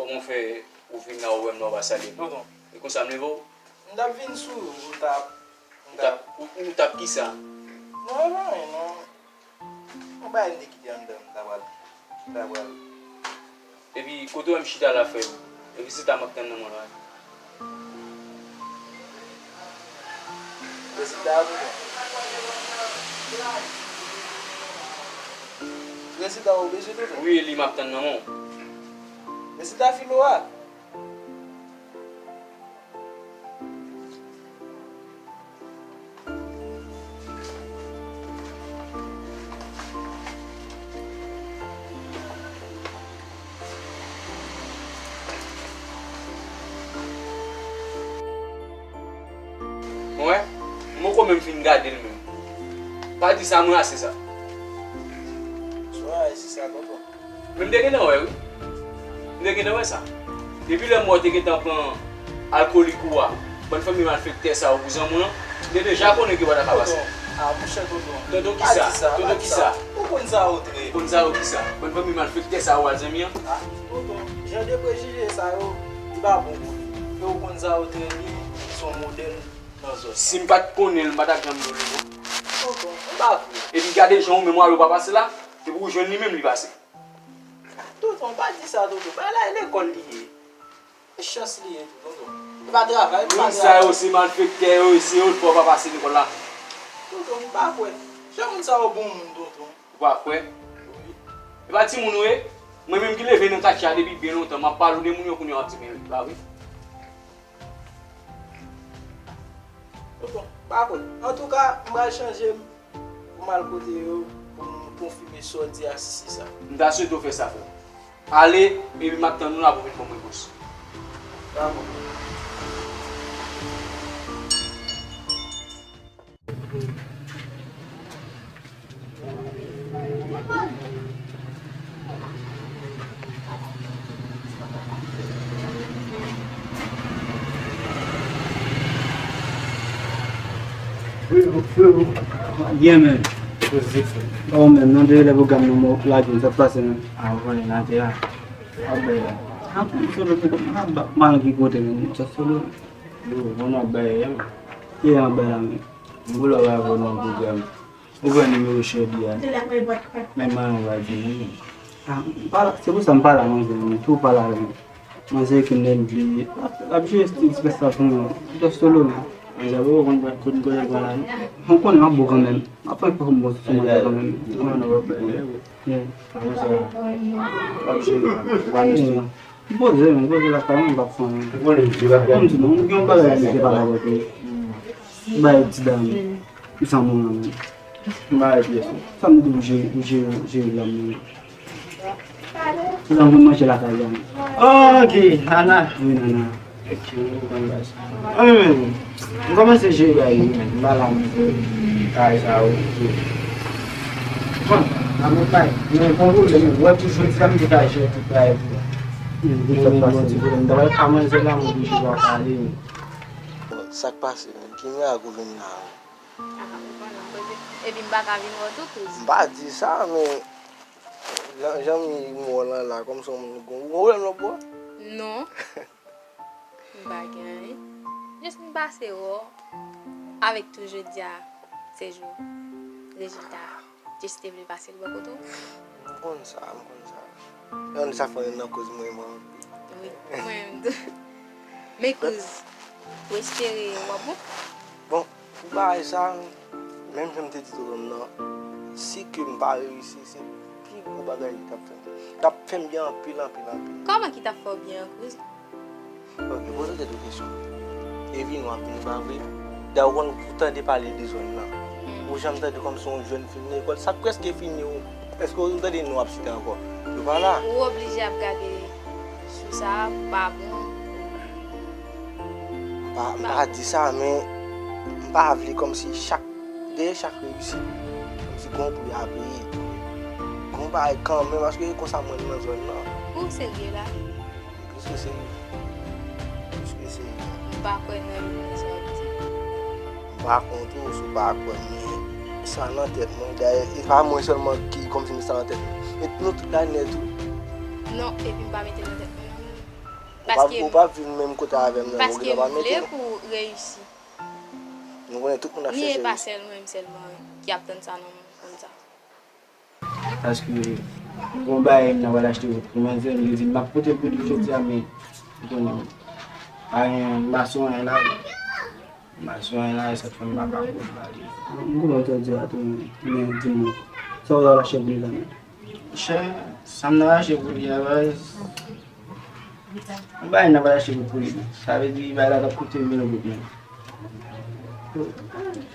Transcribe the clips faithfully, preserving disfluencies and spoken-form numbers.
Kòman w fè ou vin la, ou wè m la, ou pa salye m? Tonton. E konsa m leve w? M t ap vin sou ou, m t ap, m Ou t ap, ou, ou t ap kisa? Non, e pa anyen, non. Yon bagay m te kite anndan, m ta pral, m ta pral. Epi, kote w wè m chita la, frè m? Epi se ta m ap tann nan mwen la. Rezilta a, tonton. Rezilta a ou bezwen, tonton? Wi, e li m ap tann nan men w. Rezilta filo a. Mwen, m poko menm fin gade l menm. Pa di sa, mwen ase sa. Swa ase sa, tonton. Men m te gentan wè wi. M te gentan wè sa. Depi lè m wè w te gentan pran alkolik ou a, bann fanmi malfektè sa yo pou zanmi w lan, m te deja konnen ke w pa ta ka pase. Tonton, a monchè tonton. Tonton kisa? Tonton kisa? Ou konn sa yo trè. Konn sa yo kisa? Bann fanmi malfektè sa yo al zanmi an? A, tonton, jan de prejije sa yo, li pa bon pou li. E ou konn sa yo trè byen, li se yon modèl nan zòn. Si m pa t konnen l, m pa t ap janm di w li non. Tonton, m pa vle. Epi gade jan ou menm w ale w pa pase la, depi w jwenn li menm li pase. Tonton, pa di sa, tonton. Bagay la e lekòl li ye. E chans li ye tou, tonton. E pa travay, e pa travay. Moun sa yo se malfektè yo, se yo k fè w pa pase lekòl la. Tonton, m pa kwè. Jan moun sa yo bon moun, tonton. Ou pa kwè? Wi. E pa timoun ou ye? Mwen menm ki leve nan katye a depi byen lontan, m ap pale w de moun yo kounye a w ap di m e pa vre. Tonton, m pa kwè. Antouka, m pral chanje m pou m al kote yo, pou m konfime sa w di a Sisi sa. M ta swete w fè sa, frè m. Ale, epi m ap tann ou la pou w vin ban m repons. Dakò. Byen menm. Ou menm, nan de lè pwogram nan mò lage m, sa k pase menm? A, ou konnen nan de a. Ap bay la. Ap solo, ap mal ki kote menm, sa solo. Yo, bon, ap bay, yo. Ki an bay la menm? M vle w avè w nan pwogram. Ou pran nimewo Shelby a. Men mwen anva di nou. A, m pa la, se pou sa m pa la manzè, men tou pa la menm. Manzè ki nèg li ap, ap jwe stil spesifik pou mwen. Just solo, men. Manzè poko konn kote kote pran la non. Mwen konnen m ap bon kanmenm. M ap fè pòm bon sou manzè kanmenm. Yeah. Konsa, w ap jere, w ap jere. M poze, m poze lakay mwen, m p ap fè anyen. Ou konnen m di la. Kòm di non, m gen yon bagay ki te pale avèk ou. M bay ti dam, li san mwen menm. M bay pyès ou. Sa m di ou jere, ou jere, jere dam nan. Ti dam vin manje lakay dam. Ok, Nana. Wi, Nana. Ok, m konprann bagay sa. Wi, men, m kòmanse jere bagay yo, men, m pa la menm. Bagay sa yo, tou. Bon, nan men bay, men bon pwoblèm, ou wè toujou di la, m te ka jere tout bagay pou ou. Wi, wi, sa k pase. Bon, ti pwoblèm, m ta pral ka manzè la, m oblije pa pale, men. Bon, sa k pase, men? Ki mirak ou vin la, men? Epi m pa ka vin wè w tou, kouz. M pa di sa, men jan, jan m wè w lan la, kòmsi yon moun gon, ou wè m lòt bò? Non. M pa gen anyen. Jis m pase wè w avèk tou jodi a, se jou rezilta a. Jis te vle pase l bò kote w. M konn sa, m konn sa. Yon sa fè nan koz mwen, mwen. Wi, mwen menm tou. Men kouz, ou espere w ap bon? Bon, pou bagay sa, menm jan m te di tonton m nan, si ke m pa reyisi, se pi gwo bagay li t ap fè m. T ap fè m byen anpil, anpil, anpil. Kòman ki t ap fè w byen an, kouz? Ok, poze tèt ou kesyon. E vini w ap vini, pa vre? Dayè, ou konn, ou tande pale de zòn nan. Hmm. Ou janm tande kòmsi yon jèn fin lekòl, sa k prèske fini, ou, èske ou tande non w ap site ankò? Yo pa la. Ou oblije ap gade sou sa, pa bon. M pa, m pa di sa, men m pa vle kòmsi chak, dèyè chak reyisit, kòmsi gon pri a peye. Gon bagay kanmenm, paske e konsa mwen nan zòn nan. Ou serye la? Plis ke serye. Plis ke serye. M pa kwè nan sa w ap di. M pa kont ou, si w pa kwè, men sa nan tèt mwen. Dayè, e pa mwen sèlman ki kòmsi m sa nan tèt mwen. E nou tout la nèt tou. Non, epi m pa mete nan tèt mwen non. Paske, ou p ap viv menm kote avè m nan, paske m vle pou w reyisi. Nou konnen tout moun ap chèche. Ni e pa sèl mwen menm sèlman ki ap tann sa nan mond sa. Paske, gon bagay m nan pral achte pou manzè, m te di m ap pote l pou li jodi a, men, ou konnen, pa gen, m pa sou anyen la. M pa sou anyen la, e sa k fè m pa ka pale. M konprann sa w di a tou, men di m, sa w pral achte pou li la menm? Chè, sa m nan rache pou li a, baz. Yon bagay nan pral achte pou li. Sa vle di, bagay la t ap koute mil goud menm.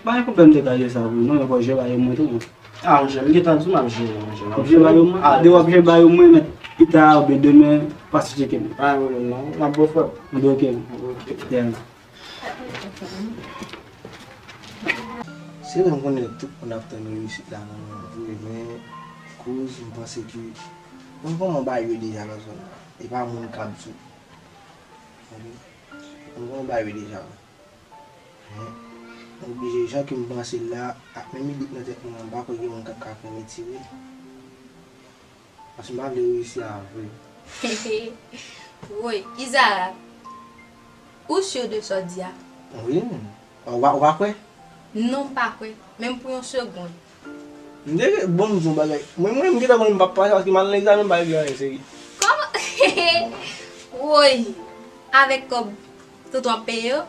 Pa gen pwoblèm, te ka jere sa pou li, non, men fò w jere bagay mwen tou, non. Ah, monchè, m gentan di w m ap jere, monchè, m ap jere. W ap jere bagay mwen? Ah, depi w ap jere bagay mwen, men pita oubyen demen, pase tcheke m. Pa gen pwoblèm, non. M ap ba w frè. Ok. Ok. Yeah. Se vre m konnen tout moun ap tann reyisit la nan mwen vre, men kouz m panse ke mwen kòman bay yo deja nan zòn nan. E pa moun k ap di w. Mwen kòman bay yo deja. Men mwen oblije, jan ke m panse l la, ak menm ide k nan tèt mwen an, m pa kwè gen moun k ap ka fè m retire l. Paske m pa vle reyisi a vre. Woy, Izarak, ou si de sa w di a? Wi, men. Ou pa, ou pa kwè? Non, m pa kwè. Menm pou yon segonn. M te, bon, m di yon bagay. Mwen, mwen, m gentan konnen m p ap pase paske m al nan egzamen, m pa regle anyen serye. Kòman? Woy, avèk kòb tonton ap peye yo?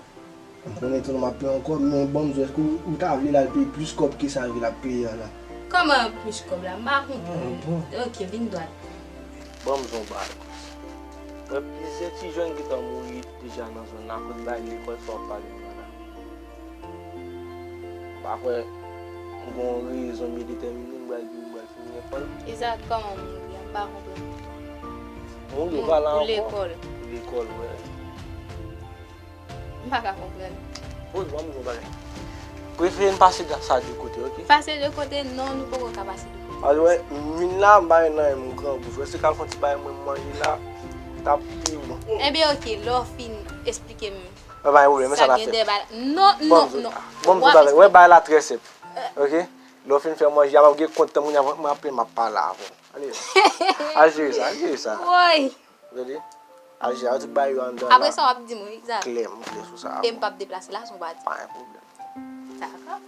M konnen tonton m ap peye yon kòb, men bon, m di w, èske ou, ou ta vle l al peye plis kòb ke sa ke l ap peye a la? Kòman plis kòb la? M pa konprann. Ah, bon. Ok, vin dwat. Bon, m di w yon bagay. Mwen, plizyè ti jèn gentan mouri deja nan zòn nan akoz bagay lekòl sa w ap pale m nan la. M pa kwè m gon rezon byen detèmine m pral di m pral fini lekòl. Izarak, kòman moun li an? M pa konprann. Moun yo pa la ankò. Pou lekòl. Pou lekòl, wè. M pa ka konprann. Poz mwen, m di yon bagay. Prefere n pase sa de kote, ok? Pase de kote, non, nou poko ka pase de kote. Alò, wè, m vin la, m pa gen anyen, m grangou. Frè, se ka fè yon ti bagay mwen manje la, t ap pi bon. Ebyen, ok, lè w fin esplike m. Pa gen pwoblèm, men sa n ap fè. Non, non, non. Bon, m di yon bagay. Wè, bagay la trè senp. Ok? Lè w fin fè manje a, m ap gen kont tan moun ap, m ap, m ap pale avè w. Ale. Al jere sa, al jere sa. Woy. Ou tande? Al jere tout bagay yo anndan la. Apre sa, w ap di m, wi, Izarak. Klè, m klè sou sa. E m p ap deplase la, si w pa di. Pa gen pwoblèm. Dakò.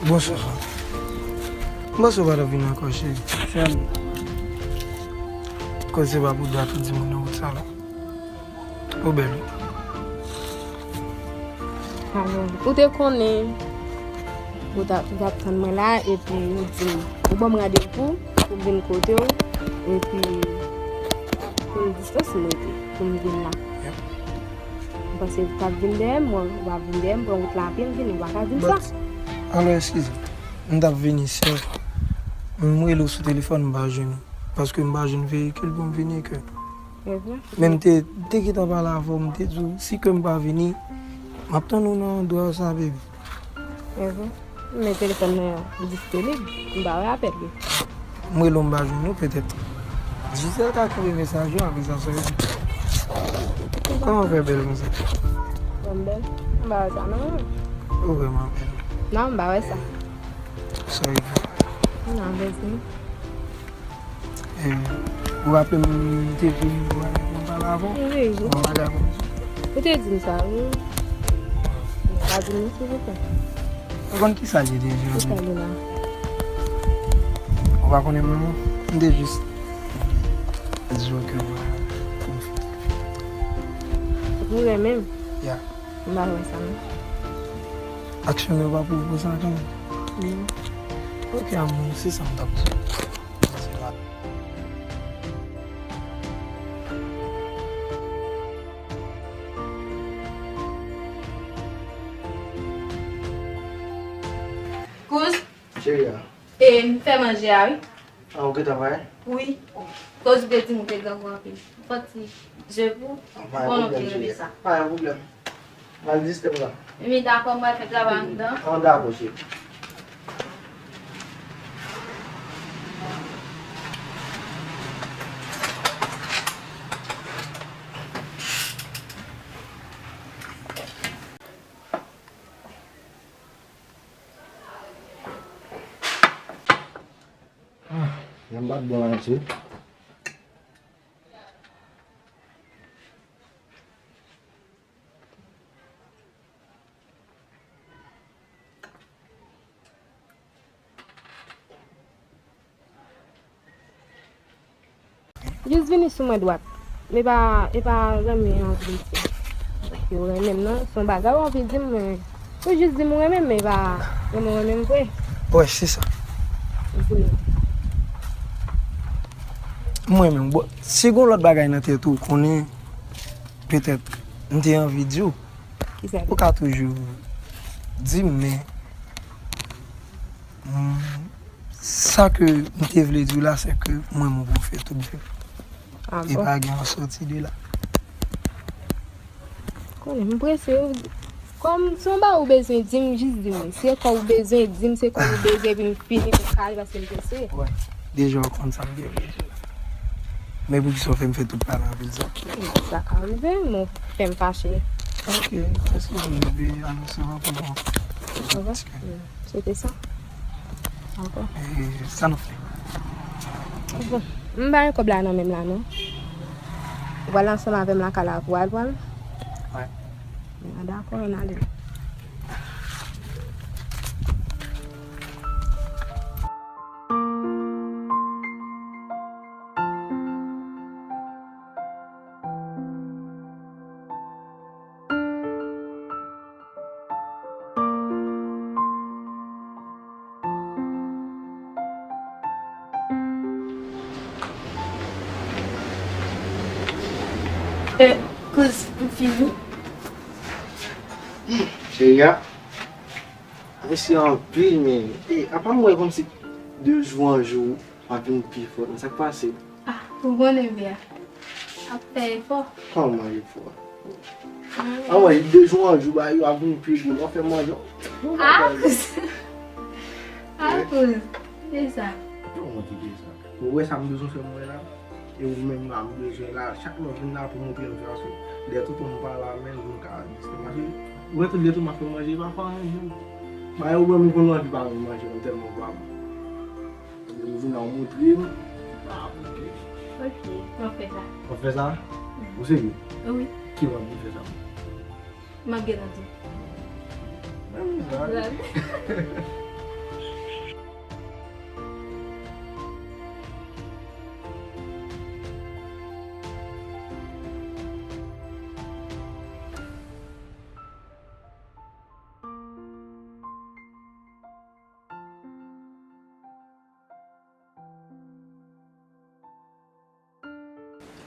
Bonswa. M panse w pa t ap vin ankò, cheri. Koz se pa pou dat ou di moun nan wout sa, non. Ou bèl, wi. Alò, ou te konnen ou t ap, ou t ap tann mwen la, epi ou di m, ou ban m randevou pou m vin kote w, epi pou m distans m rete, pou m vin la. Yep. M panse ou t ap vin dèyè m, ou ap vin dèyè m, pran wout la ape, m vini, ou pa ka di m sa. But, alò, eskize m, m t ap vini, sè, m rele w sou telefòn, m pa jwenn ou, paske m pa jwenn veyikil pou m vini, ke. Evre? Men m te, m te gentan pale avè w, m te di w, si ke m pa vini, m ap tann ou nan andwa sa, baby. Evre? Men telefòn mwen an disponib, m pa wè apèl yo. M rele w, m pa jwenn ou, petèt. Gisèle ka kenbe mesaj yo, apre sa, sorry. Kòman w fè bèl konsa? Mwen bèl? M pa wè sa, non. Ou vrèman bèl. Non, m pa wè sa. Sorry. Non, vezi. Eh, ou raple m te di w mwen pale avè w? Wi, wi. Bon, bagay konsa. Ou te di m sa, wi. Ou pa di m, silvouplè. Ou konn ki sa l ye deja? Ki sa l ye la? Ou pa konnen mwen, non? M te jis di w ke mwen. Ou renmen m? Ya. M pa wè sa, non. Aksyon yo pa pwouve sa kanmenm. Wi. Ok, amour, se sa m t ap di. Kouz. Cheri a. E m fè manje a, wi. Ah, ou gentan pare? Wi. Koz ou te di m ou te grangou anpil. Fò ti je pou. Ah, pa gen pwoblèm, cheri. Pa gen pwoblèm. M al distè m la. Wi, dakò, m pral fè travay anndan. Ah, dakò, cheri. Ah, jan m pa t bon la, mesye. Jis vini sou mwen dwat. E pa, e pa zanmi an vle di. Yo renmen m non. Se yon bagay w anvi di m, men ou jis di m ou renmen m, men e pa renmen w renmen m vre. Wè, se sa. Vre. M renmen w. Bon, si gon lòt bagay nan tèt ou, konnen petèt m te anvi di w. Kisa? Ou ka toujou di m, men, mm, sa ke m te vle di w la, se ke mwen, mwen pou fè tout vi m. Ah bon? E pa gen yon soti de la. Konnen, m prese, wi. Kòm se yon bagay ou bezwen di m, jis di m. Se kò ou bezwen di m, se kò ou bezwen epi m fini pou kal paske m prese. Wè, deja w konn sa m gen vle di w la. Men poukisa w fè m fè tout pale anpil sa? Sa ka rive, men w fè m fache. Ok, eskize m, m te anonse w anpil bon. Sa va? Swete sa. Ankò. E, sa nou fè? Bon, m pa gen kòb la nan men m la non. Ou pral ansanm avè m lakay la pou al pran l? Wi. A, dakò, ann ale. E, kouz, m fini. Cheri a, mèsi anpil, men, e, apa m wè kòmsi de jou an jou, w ap vin pi fò, men sa k pase? Ah, ou konnen byen. Ap fè efò. Kòman efò? Mm. Anmwey, de jou an jou, bagay yo ap vin pi gwo. W ap fè manje. Ah, kouz. Ah, kouz. Ki sa? Kòman ki de sa? Ou wè sa m bezwen fè mwen la? E ou menm la, m bezwen la. Chak lè w vin la pou montre m sa, paske lè tonton m pa la menm, m ka distè manje. Ou wè tout lè tonton m ap fè manje, pa fè anyen. Bagay ou wè m konn anvi pa manje, m tèlman pa bon. Ou vin la, ou montre m. Ah, ok. Ok, m ap fè sa. W ap fè sa? Mm. Ou serye? Wi. Ki lè w ap vin fè sa? M ap gentan di w. Menm jan. Wi.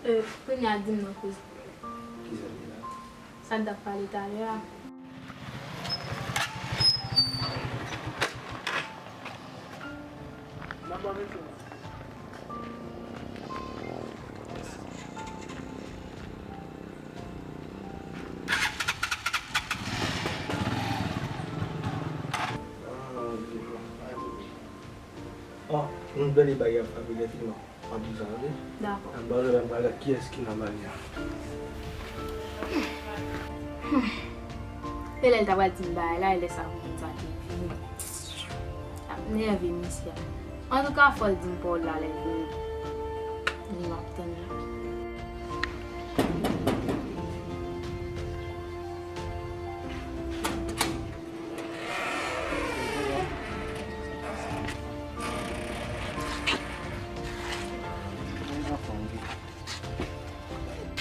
Euh, kounye a di m non kouz. Kisa l ye la? Sa n t ap pale talè a. Oh, m tande bagay ap frape nèt li non. M ap di w sa, tande? Dakò. Nan bagay la, m pral gad kiyès ki nan bagay la. E lè l ta pral di m bagay la, e lè sa moun sa te vini. L ap nève misye. Antouka, fò l di m pawòl la lè l vini. Li m ap tann la.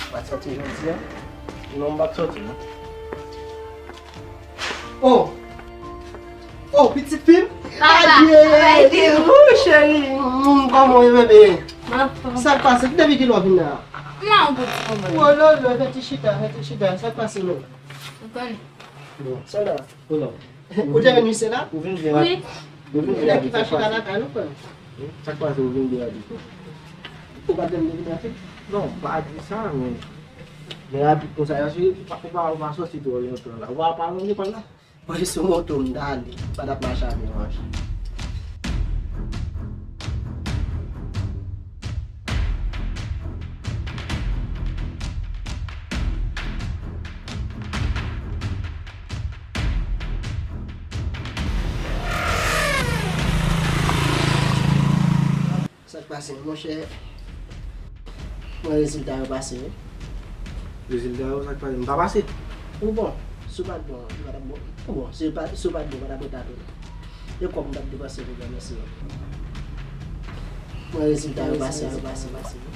Ou pa t sòti jodi a? Non, m pa t sòti, non. Oh! Oh, pitit fi m? Papa, aye, aye, aye, ou cheri, mm, kòman w ye, bebe? M anfòm. Sa k pase? Depi kilè w vin la? M la yon ti moman. Oh, lolo, fè ti chita, fè ti chita. Sa k pase, non? Ou konnen. Bon, sòlda, ou la. Ou te vin misye la? Ou vin vin. Wi. Ou vin vin. Nèg ki pa chita lakay nou, frè. Sa k pase, ou vin de rapid konsa? Ou pa t janm vin rapid? Non, pa di sa, men, men rapid konsa, yo, si ou pa, ou pa, ou pa sòti twò lontan la. Ou pa, pa lonje pa la. Mwen sou moto m t ale, pa t ap mache avè yon machin. Sa k pase, monchè? Mwen rezilta yo pase, wi. Rezilta yo, sa k pase? M pa pase? Ou bon, si w pa t bon, li pa t ap bon. Ou bon, si w pa, si w pa t bon, pa t ap ret atò non. E kòb m t ap depanse pou gade si yo. Mwen rezilta yo pase, yo pase, pase.